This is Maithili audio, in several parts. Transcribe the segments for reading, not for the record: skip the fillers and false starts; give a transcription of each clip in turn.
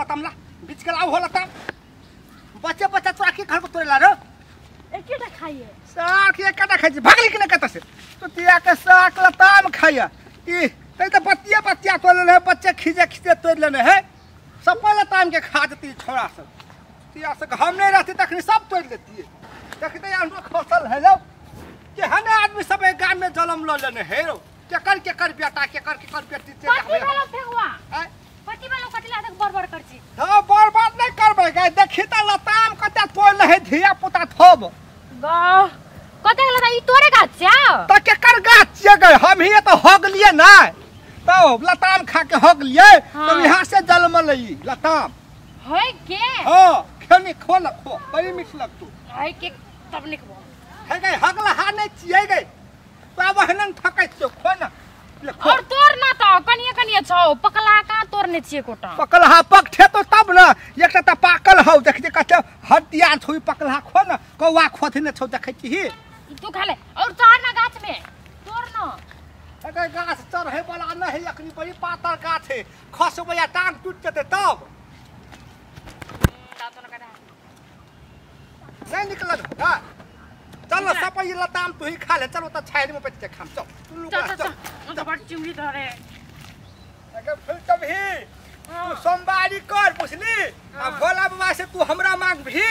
लताम ला बीच के लाओ हो लताम बच्चे बच्चा तोरा के घर को तोड़े ला रे एकेटा खाइए साग एकेटा खाइ छी भागली कि नै कत से तो तिया के साग लताम खाइए ई तै त बतिया बतिया तोड़ लेने है बच्चे खींचे खींचे तोड़ लेने है सब लताम के खा जती छोड़ा सब तिया से हम नहीं रहती तखनी सब तोड़ लेती देखते हमरो फसल है लो के हने आदमी सब एक गांव में जन्म ल लेने है रो केकर केकर बेटा केकर केकर बेटी से कथी भेलो फेगवा कथी भेलो कथी ला तक बड़बड़ कर छी हां बड़बड़ नहीं करबै गाय देखी त लताम कते तोड़ ले है धिया पुता थोब गा कते लता ई तोरे गाछ छौ त केकर गाछ छियै गै हम ही त हग लिए ना तो लताम खा के हग लिए तो यहां से जन्मल ई लताम है के हां खेनी खो ल खो बड़ी मीठ लगतो है के तब निकबो है गै हगला हा नहीं छियै गै तब हनन थकै छियौ खो न और तोर ना त कनिए कनिए छौ पकला का तोरने छियै कोटा पकलहा पकठे तो तब न एकटा त पाकल हौ देख जे कते हटिया छौ पकलहा खो न कौआ खोथने छौ देखै छी तू खा ले और चढ़ ना गाछ में तोर न अगर गाछ चढ़े वाला न है अखनी बड़ी पातर गाछ है खसबै या टांग टूट जेतै तब नहीं निकलल हां चल सब ये लताम तू ही खा ले चलो त छाइल में बैठ के खाम चल तू चल चल चल बड़ चिमड़ी धरे अगर फिर तभी तू सोमवारी कर बुझली आ भोला बाबा से तू हमरा मांग भी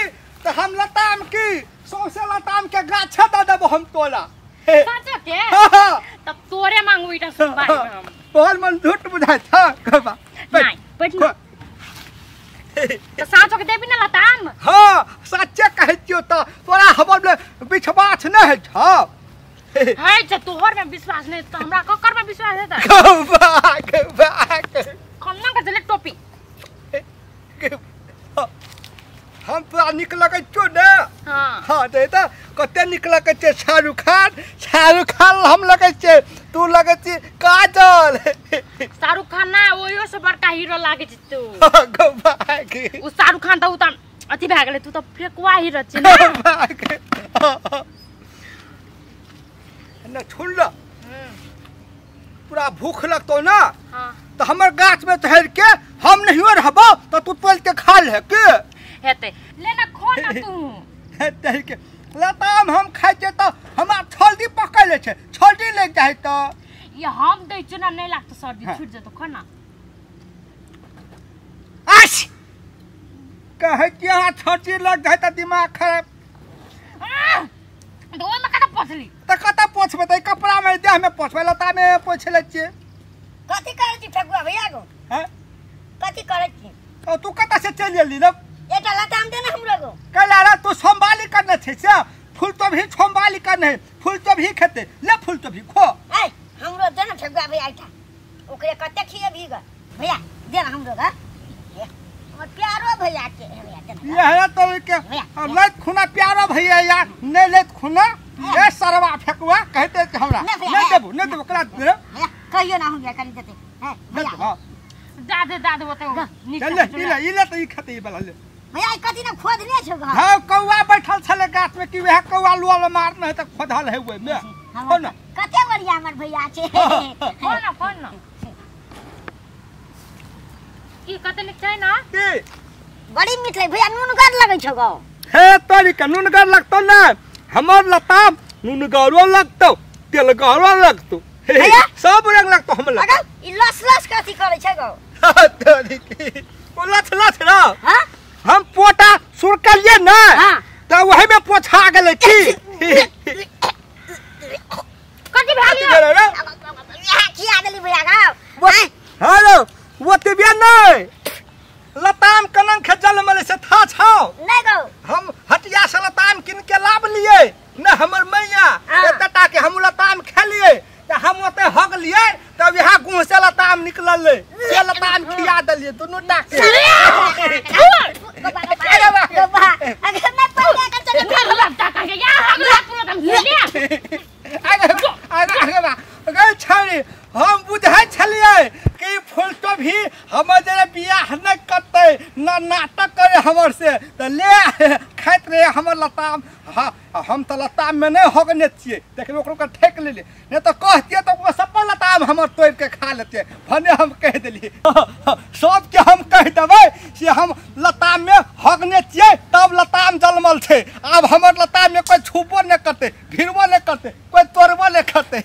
त हम लताम की सौसे लताम के गाछ the देबो हम तोला सच के तब तोरे मांगू इटा सोमवारी में हम तोहर मन झूठ बुझाय छ कहबा नहीं बैठ न त साँचो के देबी ना लताम हां सच्चे कहै छियौ त तोरा हमर विश्वास नै है छ है छ तोहर में विश्वास नहीं त हमरा ककर में विश्वास है त बाक बाक कन्ना के देले टोपी हम तोरा निक लगै छौ ने हां हां दे त कते निक लगै छै शाहरुख खान शाहरुख खान हम लगै छै तू लगै छी काजल शाहरुख खान ना ओयो से बड़का हीरो लागै छै तू बाक उ शाहरुख खान त उ त अथी भए गेलै तू त फेकुआ हीरो छी ना बाक न छुल पूरा भूख लगतो ना हां त हमर गाछ में चढ़ के हम नहीं रहबो त तू तोड़ के खा ले के हेतै ले ना खो ना तू हेतै के लताम हम खाइ छियै त हमरा छल्दी पकड़ ले छै छल्दी लागि जाइ त ये हम दै छियौ ना नहीं लागतो सर्दी छूट जेतो खो ना आश कहै कि अहाँ छल्दी लग जाइ त दिमाग खराब त ओइमे कतऽ पोछली त कतऽ पोछबै त कपड़ा में देह में पोछबै लताम में पोछ लै छियै कथी करै छी ठकुआ भैया गो हैं कथी करै छी ओ तू कतऽ से चलि एली न एकटा लताम दे ना हमरो गो कैला रे तू सोमवारी करने छै से फूल तो भी सोमवारी करने फूल तो भी खेते ले फूल तो भी खो ए हमरो दे ना ठकुआ भैया एकटा ओकरे कते खिएबही ग भैया दे ना हमरो ग हमर प्यारो भैया के भैया दे ना ये तो के लेत खुना प्यारो भैया या नहीं लेत खुना ए सरवा फेकुआ कहते कि हमरा नहीं देबो नहीं देबो करा दे भैया कहियो ना हम करी देते हैं भैया दादे दादे ओते चल ले ई ले त ई खेते ई वाला ले भैया ई कथी ना खोदने छौ घर हां कौआ बैठल छले गाछ में कि वह कौआ लुआ मारने है त खोदल है ओय में हो ना कते बढ़िया हमर भैया छै हो ना हो ना की कते नीक छै ना की बड़ी मीठ लगे भैया नूनगर लगै छौ गौ हे तोरी के नूनगर लगतो ना हमर लताम नूनगरो लगतो तेलगरो लगतो सब रंग लगतो हमरा अगर ई लस लस कथी करै छै गौ तोरी की ओ लस लस र हां हम पोटा सुरकलिए ना त वही में पोछा गेलै की कथी भेल रे यहाँ खिया देली भैया गौ हेलो वो तिबिया नहीं लताम कनन खजल मले से था छौ नहीं गौ हम हटिया से लताम किन के लाभ लिए न हमर मैया एतटा के हम लताम खेलिए त हम ओते हग लिए तब यहाँ गुह से लताम निकलल ले से लताम खिया देलिए दुनू टा के अगर मैं पड़ गया कर चले अगर छड़ी हम बुझै छलियै कि फूल तो भी हमर जरे बियाह न करतै न नाटक करे हमर से त ले खाइत रहे हमर लताम। हाँ हम तऽ लताममे नहि हगने छियै, देखिन ओकरो के ठेक लेलियै, नहि तऽ कहतियै तऽ ओकरा सब लताम हमर तोड़ि के खा लेतियै। भने हम कहि देलियै, सबके हम कहि देबै से हम लताममे हगने छियै तब लताम जलमल छै। आब हमर लताममे कोइ छुबो नहि करतै, भिड़बो नहि करतै, कोइ तोड़बो नहि करतै।